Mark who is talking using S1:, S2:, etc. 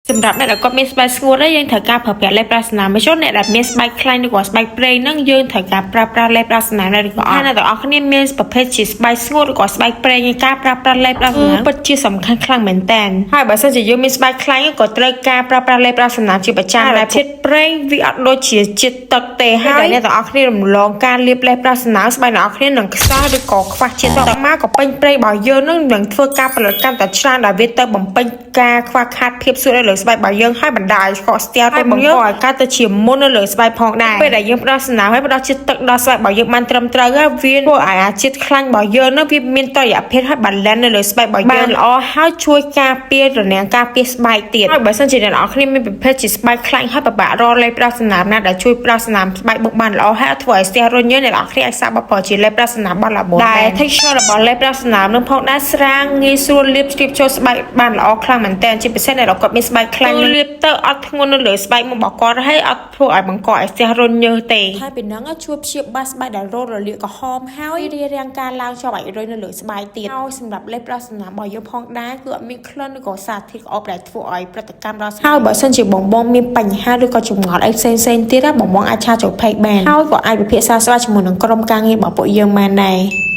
S1: សម្រាប់អ្នកដែលគាត់មានស្បែកស្ងួតហើយយើងត្រូវការប្រើប្រាស់លេបផ្ដល់សំណើមមកចុះអ្នកដែលមានស្បែកខ្លាញ់ឬក៏ស្បែកប្រេងហ្នឹងយើងត្រូវការប្រើប្រាស់លេបផ្ដល់សំណើមដែរឬក៏អត់ហើយអ្នកទាំងអស់គ្នាមានប្រភេទជាស្បែកស្ងួតឬក៏ស្បែកប្រេងឯការប្រើប្រាស់លេបផ្ដល់សំណើមពិតជាសំខាន់ខ្លាំងមែនតើហើយបើសិនជាយើងមានស្បែកខ្លាញ់ក៏ត្រូវការប្រើប្រាស់លេបផ្ដល់សំណើមជាប្រចាំដែរជាតិប្រេងវាអត់ដូចជាជាតិទឹកទេហើយអ្នកទាំងអស់គ្នារំលងការលាបលេបផ្ដល់សំណើមស្បែកអ្នកទាំងអស់គ្នានឹងខ្សោយឬក៏ខ្វះជាតិទឹកមកក៏ពេញប្រេងរបស់យើងនឹងនឹងធ្វើការផលិតកាន់តែច្រើនដែលវាទៅបំពេញការខ្វះខាតភាពស្ងួតនៅលើស្បែករបស់យើងហើយបណ្ដាលឲ្យកកស្ទះទៅបង្កឲ្យកើតទៅជាមុននៅលើស្បែកផងដែរពេលដែលយើងផ្ដល់សំណើមហើយផ្ដល់ជាតិទឹកដល់ស្បែករបស់យើងបានត្រឹមត្រូវហើយវាធ្វើឲ្យអាជាតិខ្លាញ់របស់យើងនោះវាមានតុល្យភាពហើយ balance នៅលើស្បែករបស់យើងបានល្អហើយជួយការពាររនាំងការពារស្បែកទៀតហើយបើសិនជាអ្នកនរគ្នាមានប្រភេទជាស្បែកខ្លាញ់ហើយពិបាករកលេបផ្ដល់សំណើមណាដែលជួយផ្ដល់សំណើមស្បែកបុកបានល្អហើយអត់ធ្វើឲ្យស្ទះរុញយើងអ្នកនរគ្នាអាចសាកបប្រើជាលេបផ្ដល់សំណើមរបស់ឡាបូនដែល texture របស់លេបផ្ដល់សំណើមនឹងផងដែរស្រាលងាយស្រួលលាបជ្រាបចូលស្បែកបានល្អខ្លាំងមែនទែនជាពិសេសអ្នកដែលគាត់មានស្បែកខ្លាញ់លាបទៅអត់ធ្ងន់នៅលើស្បែកមុខរបស់គាត់ហើយអត់ធ្វើឲ្យបង្កឲ្យស្ទះរុញញើសទេហើយពីហ្នឹងជួយព្យាបាលស្បែកដែលរោលរលាកក្រហមហើយរារាំងការឡើងជាប់អាចរុញនៅលើស្បែកទៀតហើយសម្រាប់លេបផ្ដល់សំណើមរបស់យើងផងដែរគឺអត់មានក្លិនឬក៏សារធាតុក្អប់ដែលធ្វើឲ្យប្រតិកម្មដល់ស្បែកហើយបើសិនជាបងបងមានបញ្ហាឬក៏ចម្ងល់អីផ្សេងៗទៀតណាបងបងអាច chat ចូល page បានហើយក៏អាចពិភាក្សាស្បែកជាមួយនឹងក្រុមការងាររបស់ពួកយើងបានដែរ។